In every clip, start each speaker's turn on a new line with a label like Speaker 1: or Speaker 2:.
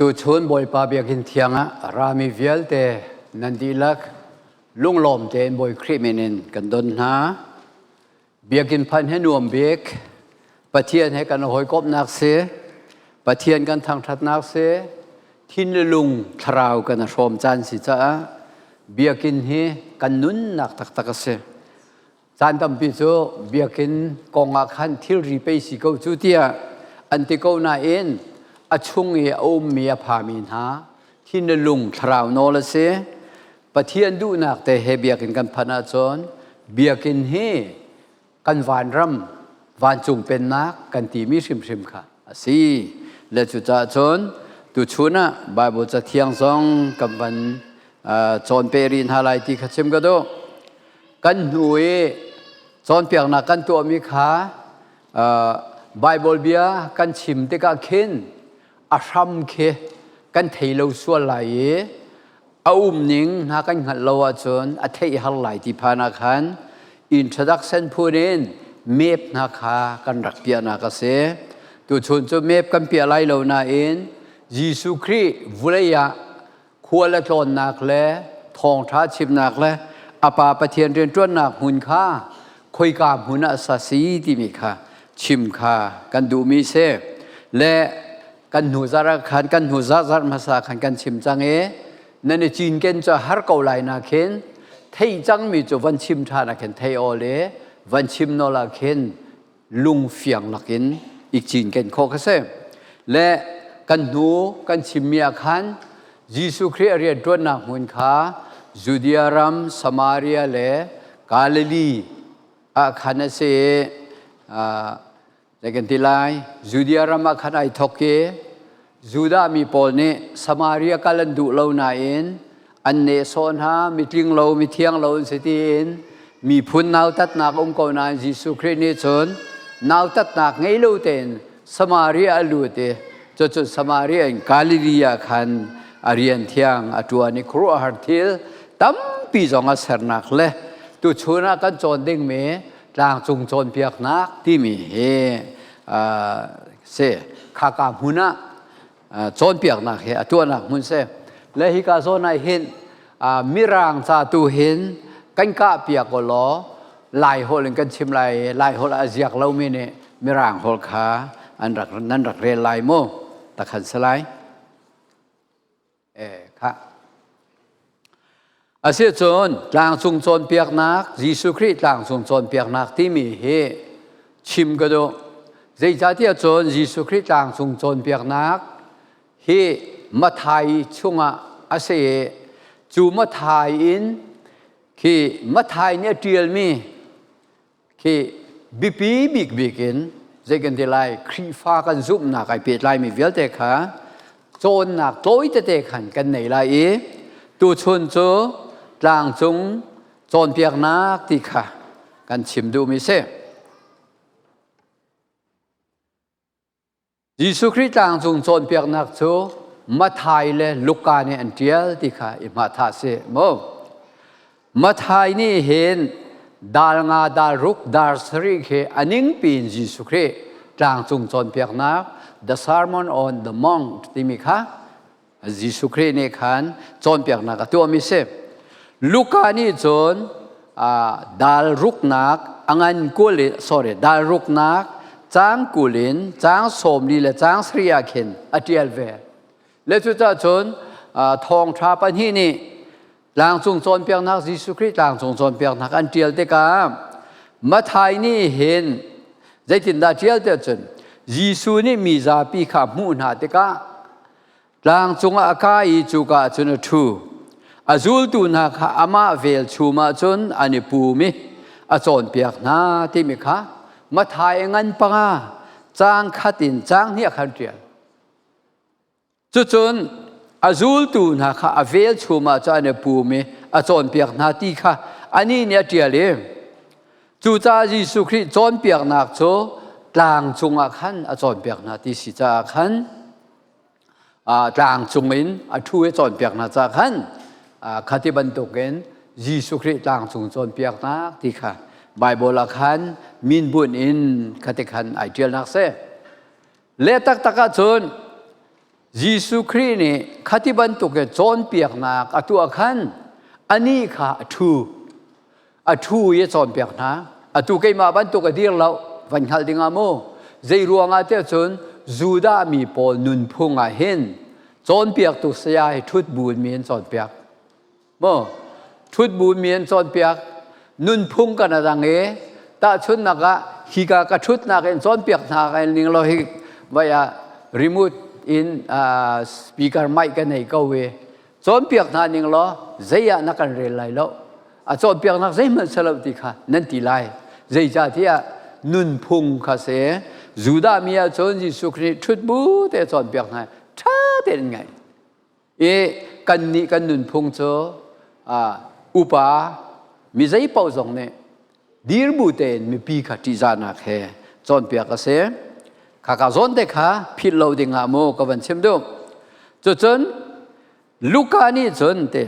Speaker 1: Tuchun Bawipa Biakinn thiang ah rami vialte nan dihlak lunglawm tein Bawi Khrih min in kan don hna. Biakinn phanh he nuam bik, Pathian he kan hawikomhnak si, Pathian kan thangṭhatnak si, thin le lung thlarau kan hrawm caan si caah biakinn hi kan nunnak taktak a si. Caan tampi cu biakinn kong ah khan thilri pei si ko cu tiah an ti ko nain a chung i a ummi a phami hna thin le lung thlarau nawl a si. Pathian duhnak te he biakinn kan phanh ahcun biakinn hi kan vanram vancung pennak kan timi hrimhrim kha a si. Le cucaah cun tuchun ah Bible cathiang zong kan van cawn pe rih hna lai ti kha chim ka duh. Kan hnu i cawnpiaknak kan tuahmi kha Bible bia kan chim tikah khin a hram khi kan thei lo sual lai i a umning hna kan hngalh lo ahcun a theih har lai ti phan ah khan introduction phun in map hna kha kan rak piahnak a si. Tuchun cu map kan piah lai lo nain Jesuh Khrih vulei ah khual a tlawnnak le thawngṭha chimnak le a Pa Pathian rianṭuannak hmun kha khoika hmun ah sa si timi kha chim kha kan duhmi si. Le kan hnu zarh ah khan kan hnu zarh zarh hmasa khan kan chim cang i nan i cinken cu har ko lai na khin theih cangmi cu van chim ṭhan ah khin thei awl i van chim nawl ah khin lungfiang lakin i cinken khawh kha si. Le kan hnu kan chimmi ah khan Jesuh Khrih a rianṭuannak hmun kha Judea ram, Samaria le Galilee ah khan a si i zei kan ti lai Judea ram ah khan ai thawk i Judah mi pawl nih Samaria kal an duh lo nain an nehsawh hna mitling lo mithiang lo an si tiin miphun nautatnak um ko nain Jesuh Khrih nih cun nautatnak ngei lo tein Samaria a lut i cucu Samaria in Galilee ah khan a rian thiang a ṭuan i khuaruahhar thil tampi zong a sernak le tuchun ah kan cawn dingmi tlangcung cawnpiaknak timi hi si khaka hmun ah cawnpiaknak hi a tuahnak hmun si le hika zawn ah hin mirang ca tu hin kan kah piak law lai holh in kan chim lai lai holh a ziak lomi nih mirang holh kha an rak nan rak rel lai mu takhan salai Kha. Asicun tlangcung cawnpiaknak, Jesuh Khrih tlangcung cawnpiaknak timi hi chim ka duh. Zeicahtiah cun Jesuh Khrih tlangcung cawnpiaknak hi Mathai chungah a si i cu Mathai in khi Mathai nih a ṭialmi khi biapi bikbik in zei kan ti lai Khrihfa kan zumhnak ai pehtlaimi vialte kha cawnnak tawi tete khan kan nei lai i tuchun cu tlangcung cawnpiaknak ti kha kan chim duhmi si. Jesuh Khrih tlangcung cawnpiaknak cu Matthai le Luka nih an ṭial ti kha i hmathah si mu. Matthai nih hin dal nga, dal ruk, dal sarih khi a ningpi in Jesuh Khrih tlangcung cawnpiaknak The Sermon on the Mount timi kha Jesuh Khrih nih khan cawnpiaknak a tuahmi si. Luka nih cun dal ruknak a ngan kul in sorry dal ruknak caang 20 in caang 40 le caang sarih ah khin a ṭial ve. Le cucaah cun thawngṭha pahnih nih tlangcung cawnpiaknak Jesuh Khrih tlangcung cawnpiaknak an ṭial tikah Matthai nih hin zeitindah ṭial tiah cun Jesuh nih mi zapi kha hmuh hna tikah Tlang cungah a kai i cuka ah cun a ṭhu. A zultu hna kha amah velchum ah cun an i pum i a cawnpiak hna timi kha Matthai ngan panga caang khat in caang hnih ah khan ṭial. Cucun a zultu hna kha a velchum ah cun an i pum i a cawnpiak hna ti kha anih nih a ṭial i cucaah Jesuh Khrih cawnpiaknak cu tlang cungah khan a cawnpiak hna ti si caah khan tlang cungin a ṭhu i cawnpiak hna ca khan khati bantukin Jesuh Khrih tlang cung cawnpiaknak ti kha Baibal ah khan min bunh in khati khan ai ṭialnak si. Le taktak ahcun Jesuh Khrih nih khati bantuk in cawnpiaknak a tuah khan anih kha a ṭhu. A ṭhu i a cawnpiak hna. Atu keimah bantuk a dir lo, van hngalh ding ah mu. Zei ruangah tiah cun Judah mi pawl nunphung ah hin cawnpiaktu saya hi ṭhut bu in mi an cawnpiak. Maw ṭhut bu mi an cawnpiak nunphung kan a dang i tahchunhnak ah hika ka ṭhutnak in cawnpiak hna ka ning lo hi vai ah remote in speaker mic ka nei ko i cawnpiak hna ning law zei ah na kan rel lai lo a cawnpiaknak zeihmanh si lo ti kha nan ti lai zeicahtiah nunphung kha si Judah mi ahcun Jesuh Khrih ṭhut bu te cawnpiak hna ṭha tein ngaih I kannih kan nunphung cu upa mi zeipaoh zong nih dirbu tein mipi kha ṭihzahnak he cawnpiak a si. Khaka zawn te kha philh lo ding ah mu ka van chim duh. Cucun Luka nih cun te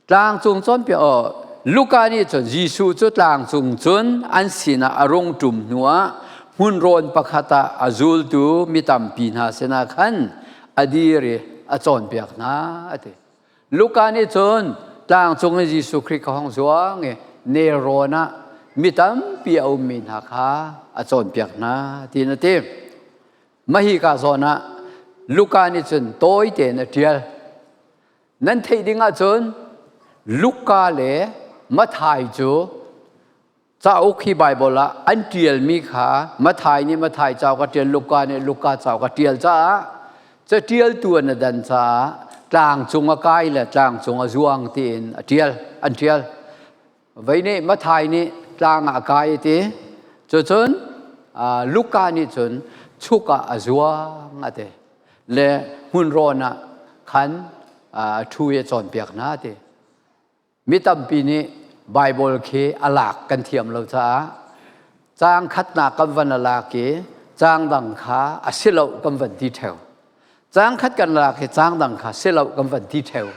Speaker 1: tlangcung cawnpiak aw Luka nih cun Jesuh cu tlangcung cun an sinah a rung ṭum hnuah hmunrawn pakhat ah a zultu mi tampi hna sinah khan a dir i a cawnpiak hna a ti. Luka nih cun tlangcung in Jesuh Khrih kha hong zuang i nelrawn ah mi tampi a ummi hna kha a cawnpiak hna tiin a ti. Mah hika zawn ah Luka nih cun tawi tein a ṭial. Nan theih ding ahcun Luka le Matthai cu cauk hi Baibal ah an ṭialmi kha Matthai nih Matthai cauk a ṭial, Luka nih Luka cauk a ṭial caah caṭialtu an a dan caah tlangcung a kai le tlangcung a zuang tiin a ṭial, an ṭial. Vei nih Matthai nih tlang ah a kai a ti. Cucun Luka nih cun chuk ah a zuang a ti. Le hmunrawn ah khan a ṭhu i a cawnpiak hna a ti. Mi tampi nih Baibal khi a lak kan thiam lo caah caang khatnak kan van a lak i caang dang kha a si lo kan van ti ṭheo. Caang khat kan lak i caang dang kha si lo kan van ti ṭheo.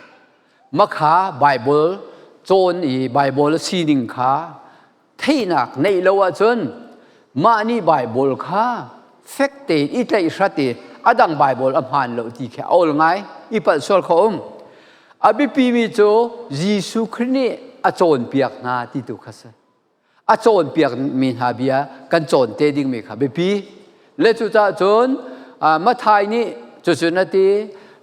Speaker 1: Makha Baibal cawn i Baibal a sining kha theihnak neih lo ahcun mah nih Baibal kha fek tein i tlaih hrat i a dang Baibal a hmaan lo ti khi a awl ngai i palh sual kho um. A biapimi cu Jesuh Khrih nih a cawnpiak hna ti tu kha si. A cawnpiakmi hna bia kan cawn te dingmi kha biapi. Le cucaah cun Matthai nih cucun a ti,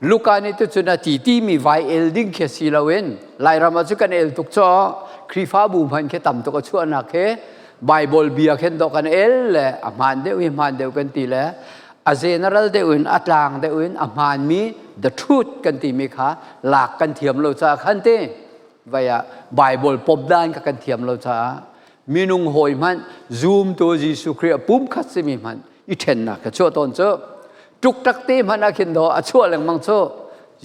Speaker 1: Luka nih tucun a ti timi vai el ding khi si loin Lairam ah cu kan el tuk caw Khrihfabu hmanh khi tam tuk a chuahnak khi Bible bia khin dawh kan el le a hmaan deuh hi hmaan deuh kan ti le a general deuh in a tlang deuh in a hmaanmi the truth kan timi kha lak kan thiam lo caah khan ti vai ah Bible pop dan kha kan thiam lo caah minung hawi hmanh zumtu Jesuh Khrih a pumkhat simi hmanh i ṭhennak kha chuah tawn cu ṭukṭak te hmanh ah khin daw a chuah lengmang cu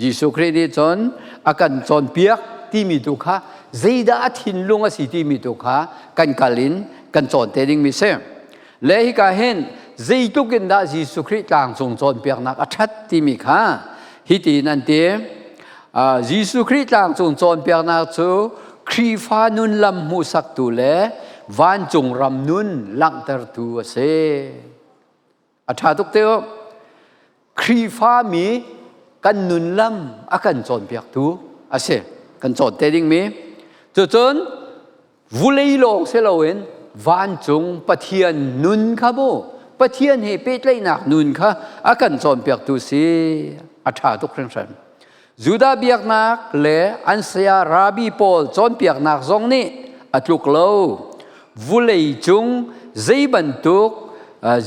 Speaker 1: Jesuh Khrih nih cun a kan cawnpiak timi tu kha zeidah a thinlung a si timi tu kha kan kal in kan cawn te dingmi si le hika hin zeitluk in dah Jesuh Khrih tlangcung cawnpiaknak a ṭhat timi kha hitin an ti Jesuh Khrih tlangcung cawnpiaknak cu Khrihfa nun lam hmuhsaktu le vancung ram nun langhtertu a si. A ṭha tuk te u. Khrihfa mi kan nun lam a kan cawnpiaktu a si. Kan cawn te dingmi. Cucun vulei lawng si loin vancung Pathian nun kha mu Pathian he pehtlaihnak nun kha a kan cawnpiaktu si a ṭha tuk hringhran. Judah biaknak le an saya rabbi pawl cawnpiaknak zong nih a tluk lo. Vulei cung zei bantuk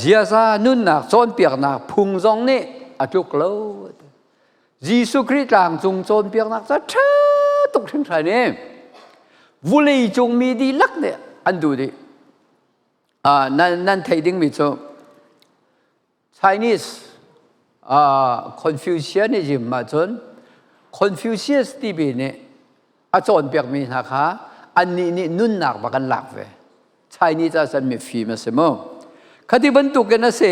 Speaker 1: ziaza nunnak cawnpiaknak phung zong nih a tluk lo. Jesuh Khrih tlangcung cawnpiaknak cu ṭha tuk hringhran i vulei cung mi dihlak nih an duh dih. Nan theih dingmi cu Chinese Confucianism ahcun Confucius timi nih a cawnpiakmi hna kha annih nih nunnak bak an lak ve. Chinese ah cun mifim a si mu. Khati bantukin a si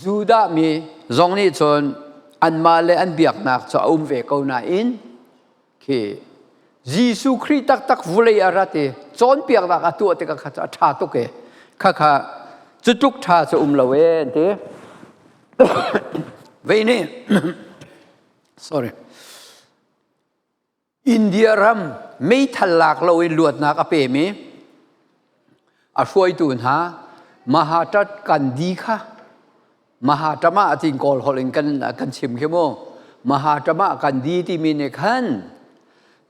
Speaker 1: Judah mi zong nih cun anmah le an biaknak cu a um ve ko nain khi Jesuh Khrih taktak vulei a rat i cawnpiaknak a tuah tikah kha cu a ṭha tuk e. Khakha cu tluk ṭha cu um lo e an ti. Vei nih sorry India ram meithal lak loin luatnak a pemi a hruaitu hna Mahatma Gandhi kha Mahatma a tin Kawl holh in kan chim khi mu. Mahatma Gandhi timi nih khan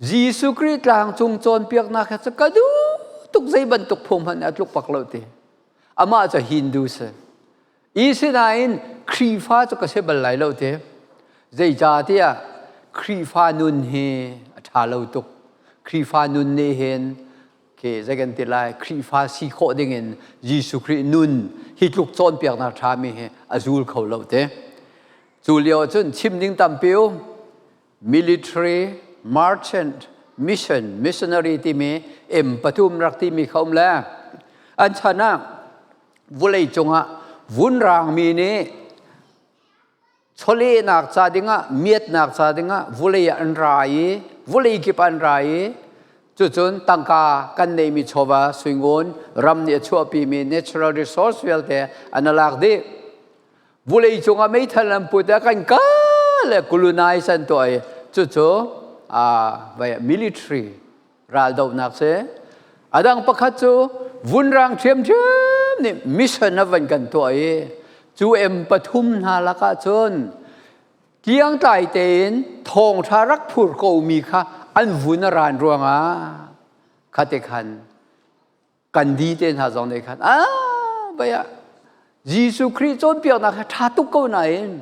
Speaker 1: Jesuh Khrih tlangcung cawnpiaknak kha cu ka duh tuk zei bantuk phung hmanh a tluk bak lo ti. Amah cu Hindu si. Isinain Khrihfa cu ka si bal lai lo te. Zeicahtiah Khrihfa nun hi a ṭha lo tuk. Khrihfa nun nih hin ke zei kan ti lai Khrihfa si khawh dingin Jesuh Khrih nun hi tluk cawnpiaknak ṭhami hi a zul kho lo te. Cu lio cun chim ding tampi um. Military, merchant, mission, missionary timi M pathum rak timi kha um le an chan ah vulei cungah vunrangmi nih chawlehnak ca dingah miatnak ca dingah vulei ah an ra i vulei kip an ra i cucun tangka kan neimi chawva suingun ram nih a chuahpimi natural resource vialte an lak dih. Vulei cungah meithal an put ah kan ka le colonize an tuah i cucu military raldohnak si. A dang pakhat cu vunrang ṭhiamṭhiam nih mission a van kan tuah i cu M pathum hna lakah cun kiangtlai tein thawngṭha rak phur komi kha an vun a ran ruangah khate khan kan di te hna zong nih khan ah baya Jesuh Khrih cawnpiaknak kha ṭha tuk ko nain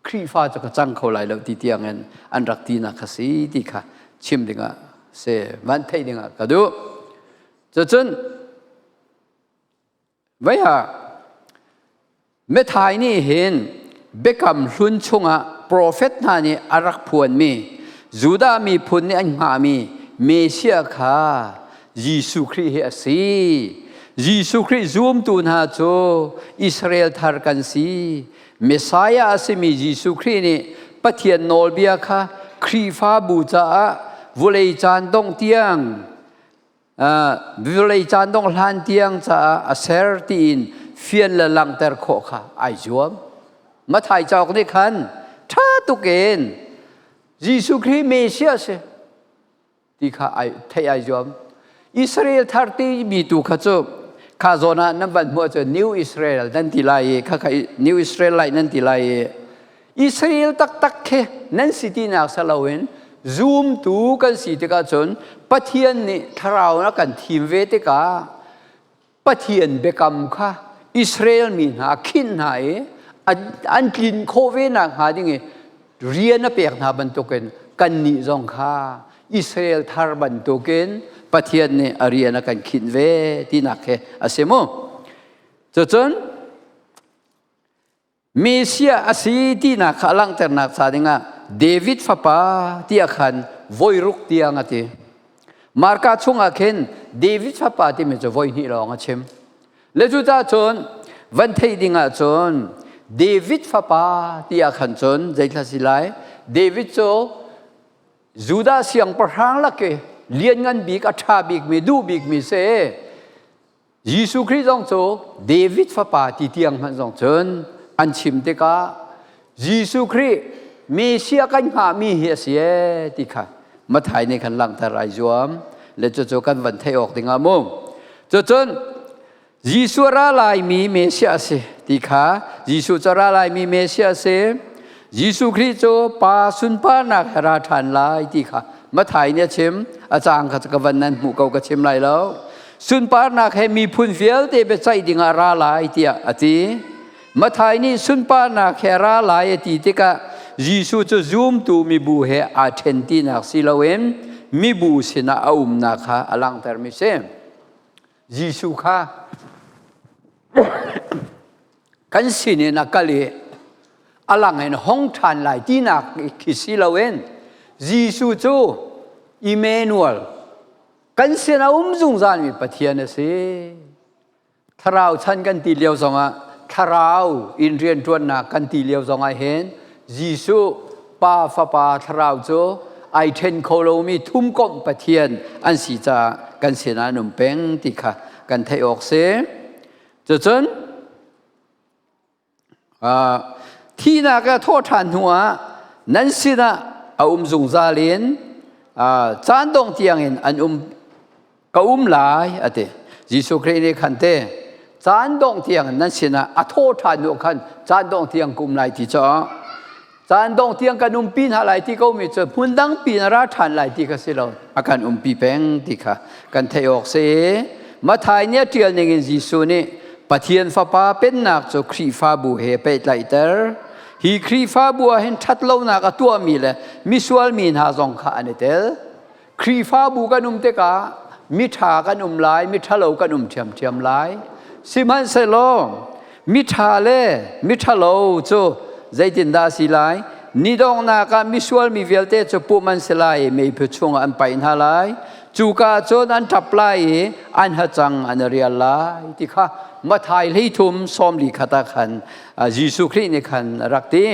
Speaker 1: Khrihfa cu ka cang kho lai lo ti tiangin an rak tinak kha si ti kha chim dingah se van theih dingah ka duh. Cucun vei ah Matthai nih hin Biakam Hlun chungah profet hna nih a rak phuanmi Judah miphun nih an hngahmi Messiah kha Jesuh Khrih hi a si. Jesuh Khrih zumtu hna cu Israel thar kan si. Messiah a simi Jesuh Khrih nih Pathian nawlbia kha Khrihfabu caah vawlei caan dongh tiang vawlei caan dong hlan tiang caah a ser tiin fian le langhter khawh kha ai zuam. Mathai cauk nih khan ṭha tuk in Jesuh Khrih Messiah si ti kha ai theih ai zuam. Israel thar timi tu kha cu kha zawn ah nan van hmuh cu New Israel nan ti lai i kha kha New Israel lai nan ti lai i Israel taktak khi nan si tinak si loin zumtu kan si tikah cun Pathian nih thlarau a kan thim ve tikah Pathian biakam kha Israel mi hna a khinh hna i an tlin khawh ve nakhnga ding i rian a pek hna bantukin kannih zong kha Israel thar bantukin Pathian nih a rian a kan khinh ve tinak he a si mu. Cucun Messiah a si tinak kha a langhternak ca dingah David fapa tiah khan voiruk tiang a ti. Marka chungah khin David fapa timi cu voi hnih lawng a chim. Le cucaah cun van theih dingah cun David fapa tiah khan cun zeithla si lai? David cu Judah siangpahrang lak i lianngan bik a ṭha bikmi duh bikmi si. Jesuh Khrih zong cu David fapa ti tiang hmanh zong cun an chim tikah Jesuh Khrih Messiah kan hngahmi hi a si ee ti kha Mathai nih khan langhter ai zuam le cucu kan van theih awk dingah mu. Cucun Jesuh ra laimi Messiah a si ti kha Jesuh cu ra laimi Messiah a si. Jesuh Khrih cu Pa sunparnak he ra ṭhan lai ti kha Mathai nih a chim. A caang kha ka van nan hmuh ko ka chim lai lo. Sunparnak he miphun vialte biaceih dingah ra lai tiah a ti. Mathai nih sunparnak he ra lai a ti tikah Jesuh cu zumtu mibu he aa ṭhen tinak si loin mibu sinah a umnak kha a langhtermi si. Jesuh kha kan sinin a kal i a lang in hong ṭhan lai tinak khi si loin Jesuh cu Emmanuel kan sin a um zungzalmi Pathian a si. Thlarau chan kan ti lio zongah thlarau in rianṭuannak kan ti lio zongah hin Jesuh Pa Fapa Thlarau cu ai ṭhen kho lomi thumkomh Pathian an si caah kan sinah an um peng ti kha kan theih awk si. Cucun Thihnak a thawh ṭhan hnuah nan sinah a um zungzal in caan dong tiangin an um ka um lai a ti. Jesuh Khrih nih khan te caan dongh tiang nan sinah a thaw ṭhan hnu khan caan dongh tiang ka um lai ti cu caan dongh tiang kan umpi hna lai ti ko mi cu hmun dang pi na ra ṭhan lai ti kha si lo, a kan umpi peng ti kha kan theih awk si. Mathai nih a ṭial ning in Jesuh nih Pathian Fapa pennak cu Khrihfabu he pehtlaihter. Hi Khrihfabu ah hin ṭhatlonak a tuahmi le misual mi hna zong kha an i tel. Khrihfabu kan um tikah miṭha kan um lai, miṭhalo kan um ṭhiamṭhiam lai. Sihmanhsehlaw miṭha le miṭhalo cu zeitindah a si lai? Ni donghnak ah misual mi vialte cu pumh an si lai i meiphu chungah an paih hna lai. Cuka cun an ṭap lai i an hacang an i rial lai ti kha Matthai 33:41 ah khan Jesuh Khrih nih khan a rak ti.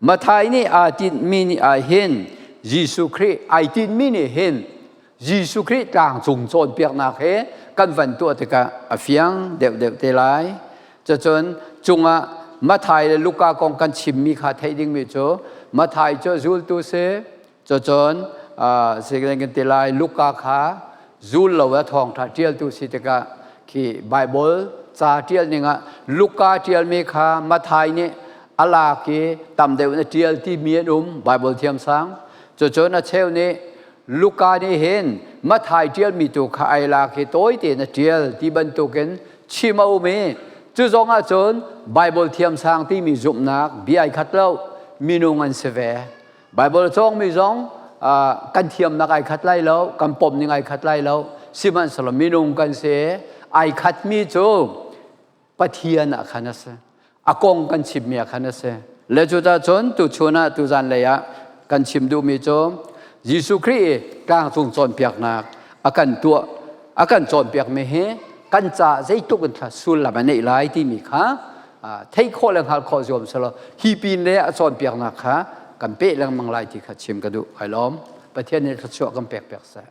Speaker 1: Mathai nih aa tinhmi nih ah hin Jesuh Khrih ai tinhmi nih hin Jesuh Khrih tlangcung cawnpiaknak he kan van tuah tikah a fiang deuhdeuh te lai. Cucun cungah Mathai le Luka kong kan chimmi kha theih dingmi cu Mathai cu zultu si, cucun uh, kan ti lai Luka kha zul lo a thawngṭha ṭialtu si tikah khi Bible ca ṭial ning ah Luka ṭialmi kha Mathai nih a lak i tam deuh na ṭial timi an um Bible thiamsang. Cucun a cheu nih Luka nih hin Mathai ṭialmi tu kha ai lak i tawi tein a ṭial ti bantukin chim a um i cu zong ah cun Bible thiamsang timi zumhnak bia ai khat lo, minung an si ve. Baibal cawngmi zong kan thiamnak ai khat lai lo, kan pom ning ai khat lai lo. Sihmanhsehlaw minung kan si, ai khatmi cu Pathian ah khan a si. A kong kan chimmi ah khan a si. Le cucah cun tuchun ah tuzan lei ah kan chim duhmi cu Jesuh Khrih i tlangcung cawnpiaknak a kan tuah a kan cawnpiakmi hi kan caah zeitluk in sullam a neih lai timi kha theih khawh le hngalh khawh zuam selaw hi pin le a cawnpiaknak kha kan peh lengmang lai ti kha chim ka duh. Ai lawm. Pathian nih thluachuah kan pek piak seh.